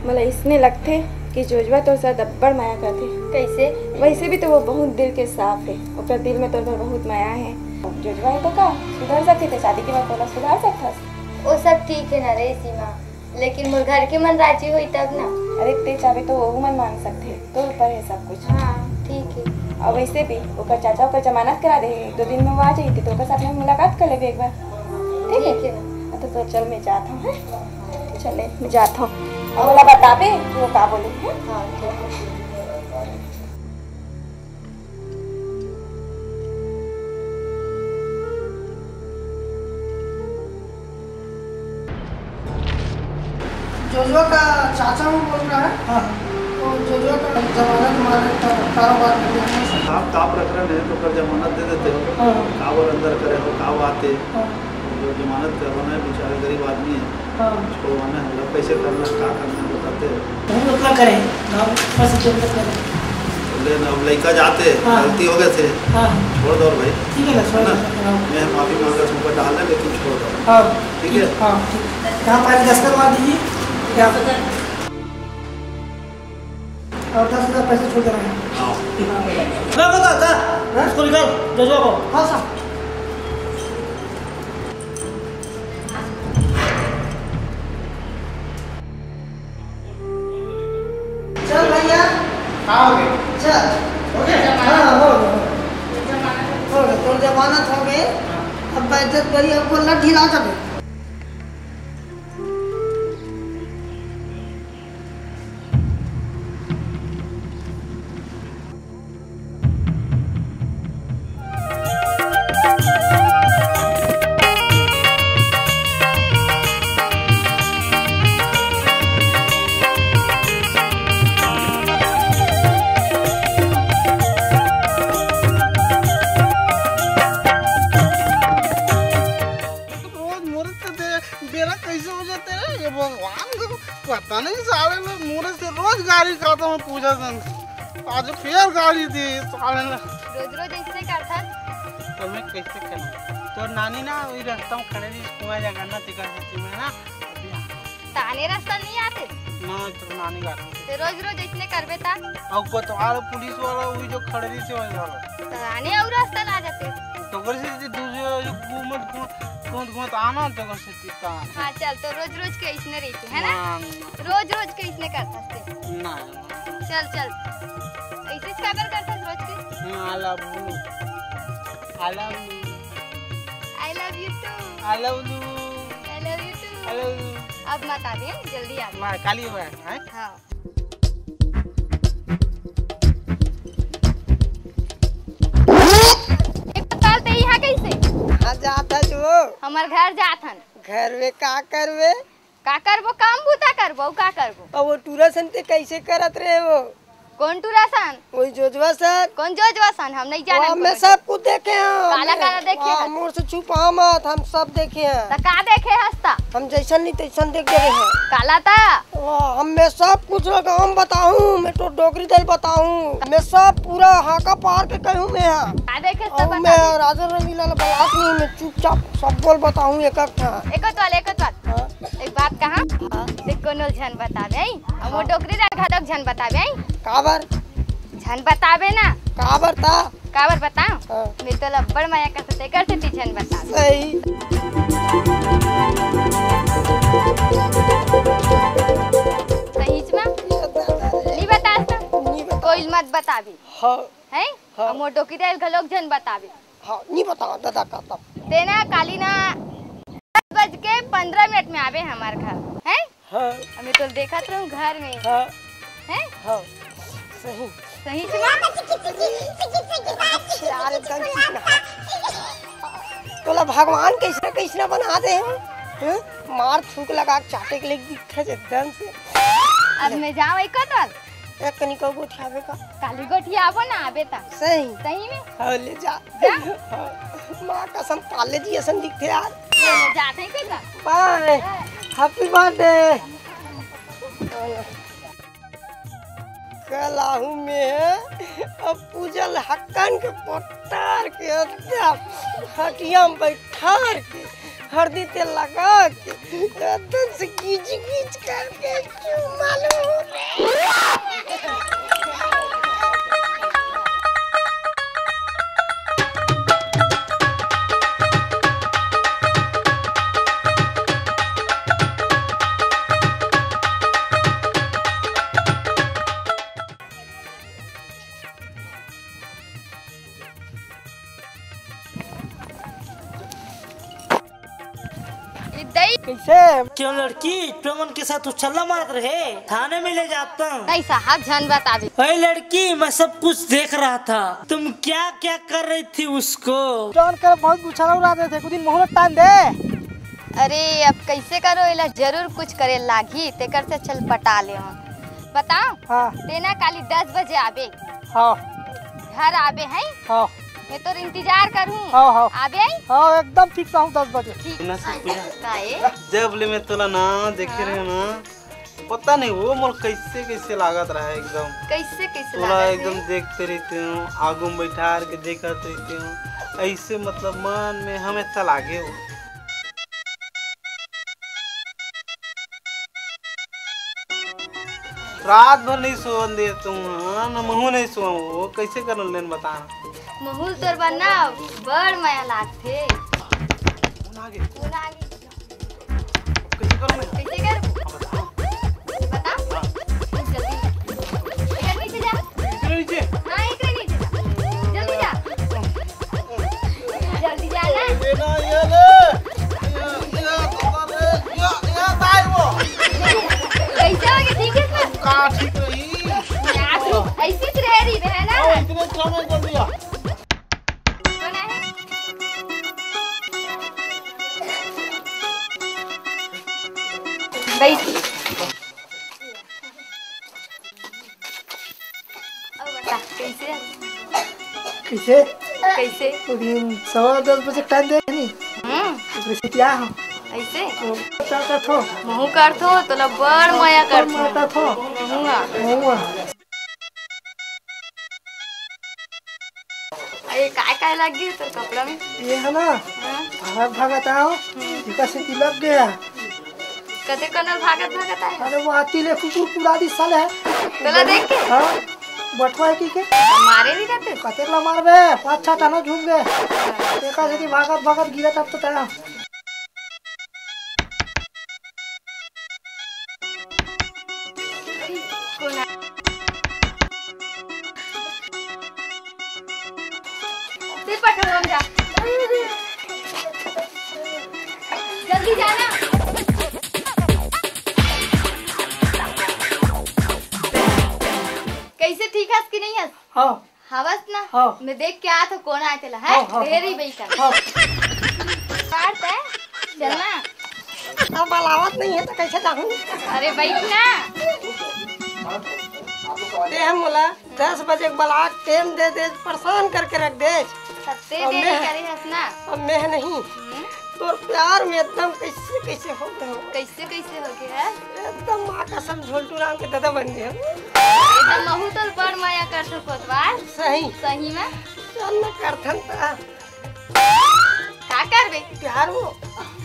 मोला इसने लगथे कि जोजवा तोर साथ अब्बड़ मया करथे। कैसे? वैसे भी तो वो बहुत दिल के साफ है, ओकर दिल में तोर बर बहुत मया है। जोजवा है तो का सुधर सकथे, ते शादी के बाद तोला सुधार सकथस। वो सब ठीक है ना रे सीमा, लेकिन मोर घर के मन राजी होई तब ना। अरे ते चाहबे तो वो मन मान सकथे, तोर ऊपर है सब कुछ। हाँ, ठीक है। और वैसे भी ओकर चाचा ओकर जमानत करा दे, एक दो दिन में वो आ जाही, तो ओकर साथ में मुलाकात कर लेबे एक बार, ठीक है? ठीक है ना। हाँ, तो, तो चल मैं जात हूँ, हैं? चले, मैं जात हूँ। और ओला बताबे कि वो का बोले, हैं? हाँ, ठीक है। जोजवा का चाचा हूँ बोल रहा है। हाँ। तो जोजवा जमानत मारे का कारोबार कर लेना सर। आप का प्रकरण है तो कर जमानत दे देते हो। हाँ। का वो अंदर करे हो, का वो आते। हाँ। जो जमानत करवाना है, बेचारे गरीब आदमी है। हाँ। छोड़वाना है, मतलब कैसे करना है, का करना है, बताते हो। हम उतना करें, गाँव पास से उतना करें। ले ना, अब लड़का जाते, हाँ। गलती हो गए थे। हाँ। छोड़ दो भाई। ठीक है ना, छोड़ है ना? दो, हाँ। मैं माफी मांग रहा हूँ, डाल दे, लेकिन छोड़ दो। हाँ। ठीक है? हाँ, ठीक। यहाँ पानी दस करवा दीजिए। क्या? और दस हजार पैसे छोड़ दे रहे हैं। हाँ। मैं बता था, हाँ? इसको निकाल, जजवा को। हाँ सर। चल भैया। का हो गया? चल। हो गया? हाँ, हो गया। हो गया, तोर जमानत हो गए। अब बेइज्जत करी, अब को लठ हिला कर दे। रोज मोरे से दे, बेरा कैसे हो जाते हैं ये भगवान को पता नहीं, साले लोग मोरे से रोज गारी खाता हूँ पूजा दिन। आज फिर गारी दी साले ने। रोज रोज ऐसे करता। तो मैं कैसे करूँ? तो नानी ना वही रास्ता में खड़े रही, कुआं जगह ना, तेकर से मैं ना अभी आ। ताने रास्ता नहीं आते। ना, तो नानी गारी। तो रोज रोज ऐसने करबे ता? अब कोतवाल पुलिस वाला वही जो खड़े रही से वही वाला। तो आने और रास्ता ला जाते। तो कर से दूसरे जो घूमत घूमत घूमत घूमत आना तो कर से हाँ, चल, तो रोज रोज के इसने रही थी, है ना? ना, ना। रोज रोज के इसने करता से। ना, ना। चल, चल। ऐसे काबर करता रोज के? हाँ, I love you। I love you। I love you too। I love you। I love you too। I love you। अब मत आवे, जल्दी आ। मैं काली हुआ है, हैं? हाँ। एक बात, ते यहाँ कैसे? कहाँ जात हस वो? हमर घर जात हन। घर में का करबे? का करबो? काम बूता करबो, अउ का करबो? अब वो टूरा सन ते कैसे करत रहे वो? कौन टूरा सन? वही जोजवा सन। कौन जोजवा सन? हम नहीं जाने वाह, मैं सब कुछ देखे हैं। काला, काला देखे हैं? मोर से छुपा मत, हम सब देखे हैं। तो का देखे हस ता? हम जैसन नहीं तैसन देख गए हैं। काला ता? वाह, हम मैं सब कुछ लगा, हम बताऊं, मैं तो डोकरी दल बताऊं, मैं सब पूरा हाका पार के कहूं मैं। हाँ। का देखे हस ता, अउ बता मैं दे। राजा रंगीलाल बलास नहीं, मैं चुपचाप सब बोल बताऊं एक एक ठा। एक बात, एक बात। हाँ। एक बात कहा, हाँ। देख कोनो झन बतावे, आई? हम वो हाँ। डोकरी ला घटक झन बतावे, आई? काबर? झन बतावे ना। काबर ता? काबर बताओ? हाँ। मैं तो लब्बड़ माया का सते कर से ती झन बतावे। सही। सही मा? ये दादा रे। नहीं बतास ना? नहीं बता। कोई मत बतावे। हाँ। हैं? हाँ। हम वो डोकरी ला घलोक झन बतावे। हाँ, नहीं बताओ दादा का तब। तेना काली ना दस बज के पंद्रह मिनट में आवे हमार घर, हैं? हाँ। हमें तो देखत रहूं घर में। हाँ। हैं? हाँ, सही। सही से बात। यार, एकदम ठीक ना। तोला भगवान कैसना कैसना बना दे हो, हैं? मार थूक लगा के चाटे के लिए दिखे एकदम से। अब मैं जाऊं एक कतल? एक कनिको गोठियावे का। काली गोठियाबो ना आबे ता। सही। सही में? हाँ, ले जा। जा। हाँ। माँ कसम, पाले जी असन दिखथे यार। ले, ले, जात है के जा? बाय। Happy birthday. कल आहू में अब पूजल हक्कन के पोटार के एकदम हटिया में बैठार के हरदी तेल लगा के एकदम से गीज गीज करके चुमा लूं रे। ए दई। कैसे? क्यों लड़की, तुम उनके साथ उछल्ला मारत रहे? थाने में ले जाता हूँ। नहीं साहब, झन बतावे। अरे लड़की, मैं सब कुछ देख रहा था, तुम क्या क्या कर रही थी उसको। जौन कर बहुत उछल उड़ा देथे, कुछ दिन मोहलत टान दे। अरे अब कैसे करो, एला जरूर कुछ करे लागी, तेकर से चल पटा ले हम। बताओ। हाँ। तेना काली दस बजे आबे। हाँ। घर आबे है। हाँ। मैं तोर इंतजार करूँ। हाँ, हाँ। आबे है। हाँ, एकदम फिक्स आहूँ दस बजे। ठीक। ना सब पूजा। काहे? जब ले मैं तोला ना देखे हाँ। रहे ना, पता नहीं वो मोर कैसे कैसे लागत रहा है एकदम। कैसे कैसे तोला लागत एकदम है? देखते रहते हूँ, आगू में बैठार के देखत रहते हूँ, ऐसे मतलब मन में हमेशा लागे हो। रात भर नहीं सोवन दे तुम, हाँ, न महू नहीं सोवा, वो कैसे करन लेन बता। महू ल तोर बर ना बड़ मया लागथे। कौन आगे? कौन आगे? कैसे करूँ मैं? कैसे कर? हाँ, बता। बता। हाँ। जल्दी। इधर नीचे जा। इधर नीचे? हाँ, इधर नीचे जा। जल्दी जा। जल्दी जा ना। ये ना, ये ले। ये, ये, ये, ये, ये, ताई वो। कैसे हो गया? ठीक है इसमें? कहाँ ठीक रही? यार, तू ऐसी तो रह रही है ना? हाँ, इतने समय कर दिया। कौन है? बैठ। अब बता, कैसे? कैसे? कैसे? वो दिन सवा दस बजे टाइम दे नहीं। हम्म। ओकरे सेती आ हम। ऐसे? तो क्या करथो? महू करथो, तोला बड़ मया करथो। मया करथो। महू आ। महू आ। अरे, काय काय लग गए तोर कपड़ा में? ये है ना, हाँ। भागत भागत आओ, हम्म। एकर सेती लग गया। कते कनल भागत भागत आए? अरे, वो आती ले कुकुर कुदारी साले है। तोला देख के? हाँ, बटवा है की के? मारे भी करते? कतेक ला मारबे, पाँच छह टना झूम गए। एकर सेती भागत भागत गिरत अब तो तया। कोना? फिर पटोरम जा। जल्दी जाना। कैसे, ठीक हस कि नहीं हस? हाँ। हवस ना? हाँ। मैं देख के आत हूँ, कौन आए तेला, है? हाँ, हाँ, ढेरी हाँ। बैठा। हाँ। पार तय? चल ना। अब बलावत नहीं है तो कैसे जाऊँ? अरे बैठ ना। ते हम बोला, दस बजे के बलाक टेम दे दे, परेशान करके रख दे। सत्ते अब देरी मैं, करे हस ना। अब मैं नहीं। हम्म। तोर प्यार में एकदम कैसे कैसे हो गए हो। कैसे कैसे हो गया? एकदम माँ कसम झोलटू राम के दादा बन गए हो। एकदम महू तो बड़ मया कर सको कोतवाल। सही। सही में? चल न करथन ता। का करबे? प्यार वो।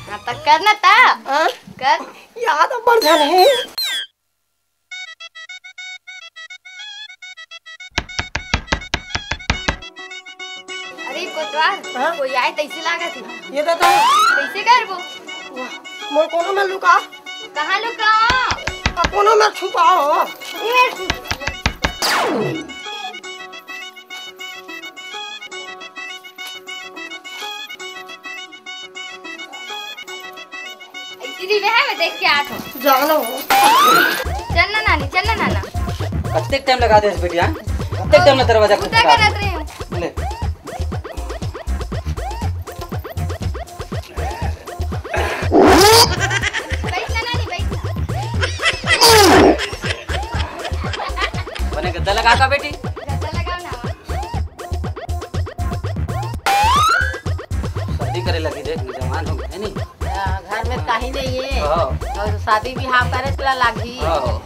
हाँ, तो कर ना ता। हाँ? कर। याद अब्बड़ झन है। अरे कोतवाल, हाँ? कोई आए तैसे लागत है। ये दादा। कैसे करबो? वाह, मोर कोनो में लुका। कहाँ लुकाओ? आ, कोनो में छुपाओ। ये छुप- इसीलिए है, मैं देख के आत हूँ। जानो। चल ना नानी, चल ना नाना। कत्ते टाइम लगा दे बेटिया? कत्ते टाइम में दरवाजा उतर खटखटा? करत रही हूँ। ले। बैठ ना नानी, बैठ ना। बने गद्दा लगा का बेटी? गद्दा लगाओ ना। शादी करे लगी देख, जवान हो गए, है नी? हाँ, घर में कहीं नहीं है। हाँ। और शादी बिहाव करे चला लागी। हाँ।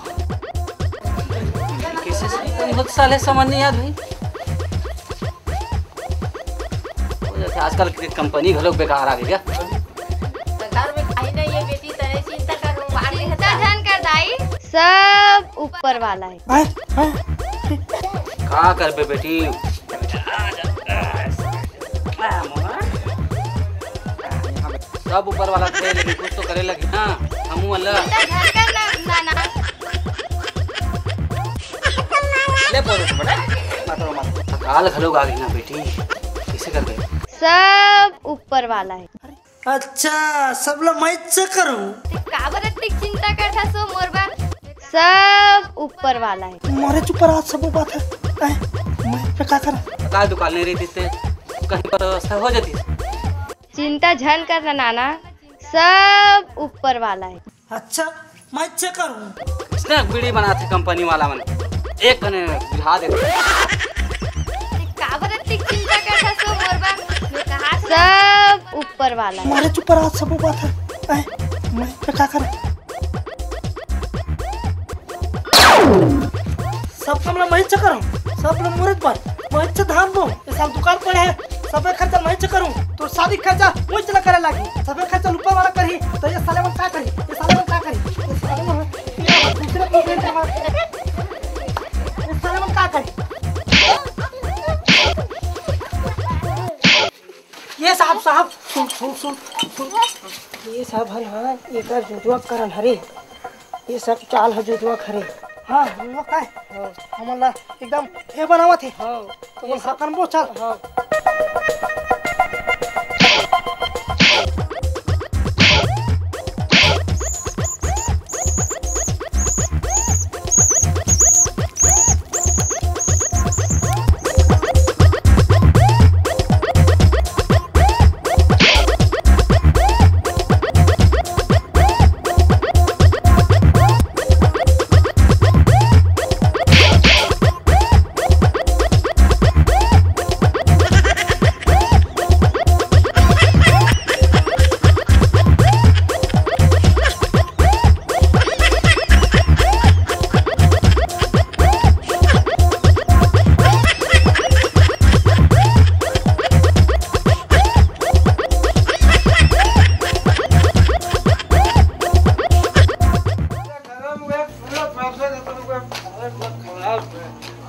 कैसे से बहुत साले समझ नहीं आत भाई। हो जाथे, आजकल के कंपनी घलो बेकार आ गई क्या? तो घर में कहीं नहीं है बेटी, तने चिंता करूँ, बाहर में चिंता झन कर दाई, सब ऊपर वाला है। हैं? हैं? का करबे बेटी? सब ऊपर वाला थे, लेकिन कुछ तो करे लगी ना, हमू वाला। चिंता झन कर ना, नाना। ले बोल बेटा, मत रो, मत। काल घलो आ गई ना बेटी, कैसे करबे? सब ऊपर वाला है। अच्छा, सब ला मैं से करूँ। ते काबर अतिक चिंता करथा सो मोर बर? सब ऊपर वाला है। मारे चुप रहा, सब बात है। ऐ, मैं पे का करा? काल दुकान नहीं रहती ते कहीं पर व्यवस्था हो जाती। चिंता झन करना नाना, सब ऊपर वाला है। अच्छा, मैं चेक करूँ। इसने बीड़ी बनाथे कंपनी वाला मन, एक कने बुझा देथे। काबर अतिक चिंता करथस ओ मोर बर? मैं कहा सब ऊपर वाला हे। मारे चुप रहा, सब बात हे। आय, मैं का करूँ? सब काम ला मैं चेक करूँ, सब ला मुरत पर मैं चेक धान बो। ये साल दुकान पड़े हे, सबे खर्चा मैं चेक करूँ। तो शादी खर्चा वो चला करे लागी, सबे खर्चा ऊपर वाला करही। तो ये साले मन का करही? ये साले मन का करही? ये साले मन, ये दूसरे को दे दे। ये साले मन का करही? ये साहब, साहब, सुन, सुन, सुन, सुन। ये सब हन, हाँ, एकर जोजवा करन हरे। ये सब चाल ह जोजवा के हरे। हाँ, जोजवा का हे? हाँ। हमन ला एकदम हे बनावत हे। हाँ। तो बोल, हाँ, करबो, चल। हाँ।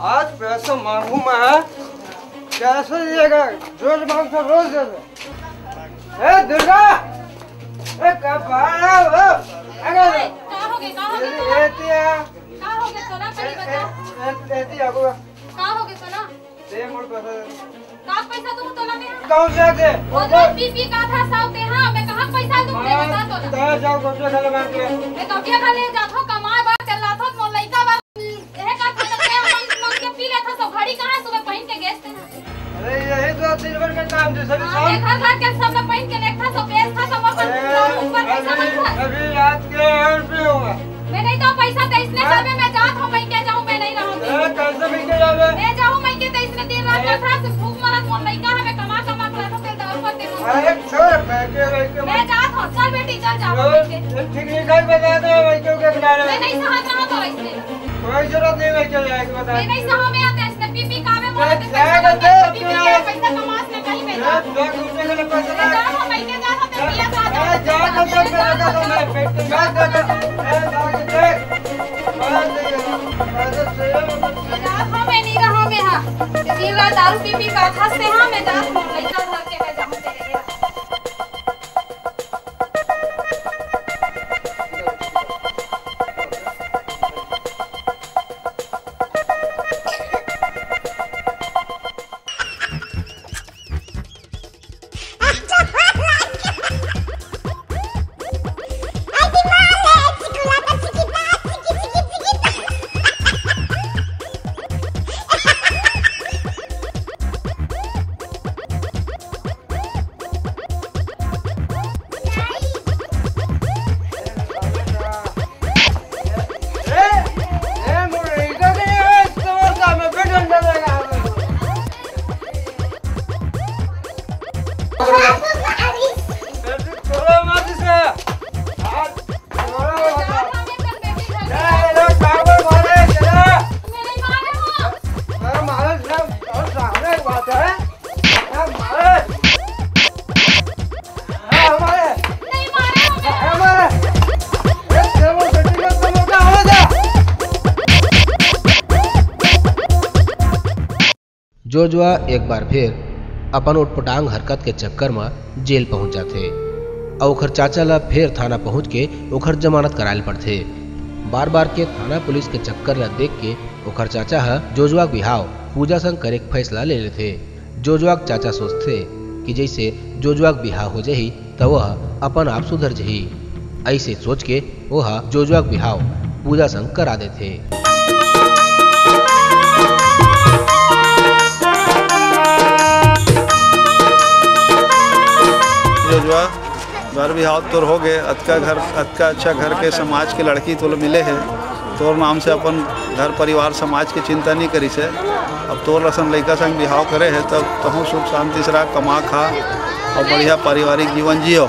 आज पैसा मांगू मैं, कैसे दिएगा? रोज मांगता, रोज दे दे। ए दुर्गा, ए कब आ रहा हो? अरे का हो गए, का हो गए तोला? का हो गए तोला, पहले बता। ए, ए, ए, ए, का हो गए तोला? दे मोर पैसा दे। का पैसा दूं तोला मैं? कौन सा दे? वो तो पी पी का था साउ ते, हाँ, मैं कहाँ पैसा दूं, मैं बता तोला। तो जाओ, गोटिया खा लो मार के। मैं गोटिया खा ले जात हो, कमाए बार चल रहा था, मोर लइका बार, यह का था, मैं मन, मन के पी लेता, सब घड़ी कहाँ सुबह पहन के गए थे ना। अरे, यही तो दिन भर का काम, जो सभी हाँ, शाम घर, घर के सब लोग पहन के लेखा, सब बेचता, सब अपन अरे, ऊपर पैसा अभी, बनता। अभी रात के आठ पे होगा। मैं नहीं तो पैसा तो इसने हाँ? सबे मैं जात हूँ, मैं क्या जाऊँ, मैं नहीं रहूँगी। अरे, कैसे भी के जावे? मैं जाऊँ, मैं के तो इसने दिन रात अरे। बैठा से भूख मरत, मोर लइका है, मैं कमा, कमा के लाता, तेल दारू पर तेल अरे, छोड़, मैं के, मैं के मैं जात हूँ, चल बेटी, चल जा, चलो, मैं के। ठीक नहीं, कल बता दो, मैं क्यों के बता रहे मैं हो? नहीं सहत रहा तो इसने। कोई जरूरत नहीं, मैं क्यों जाएगी, बता। मैं नहीं सहा में आते, इसने पी पी का में बोलते, मैं पैसा जाएगा, कमा, जाएगा, पी पी के पैसा कमा, इसने कहीं मैं मैं जात हूँ। जाऊँ, मैं के पैसा मैं ना जात हूँ, मैं के जात हूँ, तेरे पिया साथ ए, जाओ, जाओ, जाओ, जाओ, जाओ, जाओ, जाओ, जाओ, जाओ, जाओ, जाओ, ए, जाओ, जाओ, जाओ। मैं जात हूँ, मैं नहीं रहूँ, मैं हाँ। दिन रात दारू पी पी का खाते हाँ, मैं जात हूँ, लइका घर के मैं जाऊँ तेरे। जोजवा एक बार फेर अपन उटपटांग हरकत के चक्कर म जेल पहुंच जाथे अउ ओखर चाचा ल फेर थाना पहुंच के ओखर जमानत कराय ल पड़थे। बार-बार के थाना पुलिस के चक्कर ल देख के ओखर चाचा ह जोजवा के बिहाव पूजा संग करे के फैसला ले लेथे। जोजवा के चाचा सोचथे कि जइसे जोजवा के बिहाव हो जाही, त ओह अपन आप सुधर जही। अइसे सोच के ओह जोजवा के बिहाव पूजा संग करा देथे। जोजवा, बिहाव तोर हो गे, अतका घर, अतका अच्छा घर के समाज के लड़की तोला मिले हे, तोर नाम से अपन घर परिवार समाज के चिंता नहीं करिस हे। अब तोर असन लइका संग बिहाव करे हे, तब तहूँ सुख शांति से रह, कमा खा और बढ़िया पारिवारिक जीवन जियो।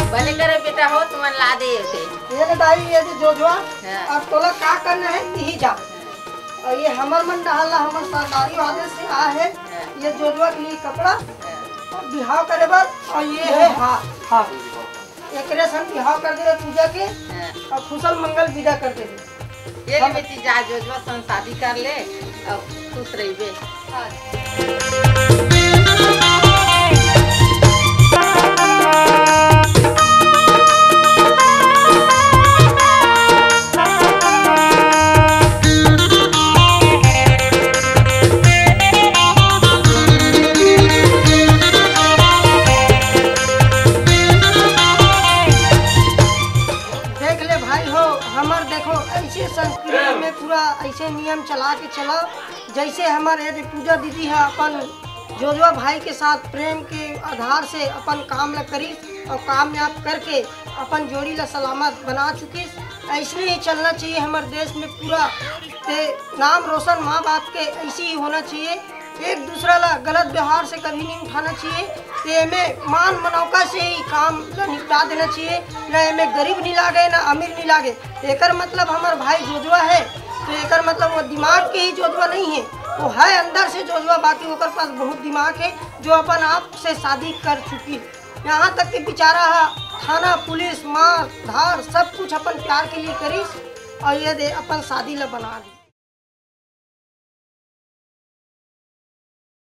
बने करे बेटा हो, तुमन ला दे थे। ये ले दाई, ये दे जोजवा। हाँ। अब तोला का करना है, तिही जा। और ये हमर मन डहार ला हमर सरकारी वाले से आ है, हाँ। ये जोजवा के लिए कपड़ा हाँ। और बिहाव करे बर, और ये है हार, हार। एकरे से हम बिहाव कर देबे पूजा के हाँ। और कुशल मंगल विदा कर देबे। ये ले हम बेटी, जा जोजवा संग शादी कर ले और खुश रहिबे। देख ले भाई हो, हमर देखो ऐसे संस्कृति में पूरा ऐसे नियम चला के चला, जैसे हमर ये पूजा दीदी है अपन जोजवा भाई के साथ प्रेम के आधार से अपन काम ला करिस और कामयाब करके अपन जोड़ी ला सलामत बना चुकिस। ऐसे ही चलना चाहिए हमर देश में पूरा। ते नाम रोशन माँ बाप के ऐसे ही होना चाहिए। एक दूसरा ला गलत व्यवहार से कभी नहीं उठाना चाहिए। ते एमे मान मनौका से ही काम ला निपटा देना चाहिए। ना एमे गरीब नहीं लागे, ना अमीर नहीं लागे। एकर मतलब हमर भाई जोजवा है, तो एकर मतलब वो दिमाग के ही जोजवा नहीं है, वो है अंदर से जोजवा, बाकी ओकर पास बहुत दिमाग है, जो अपन आप से शादी कर चुकी है। यहाँ तक कि बेचारा है, थाना पुलिस मार धार सब कुछ अपन प्यार के लिए करिस और ये दे अपन शादी ला बना ली।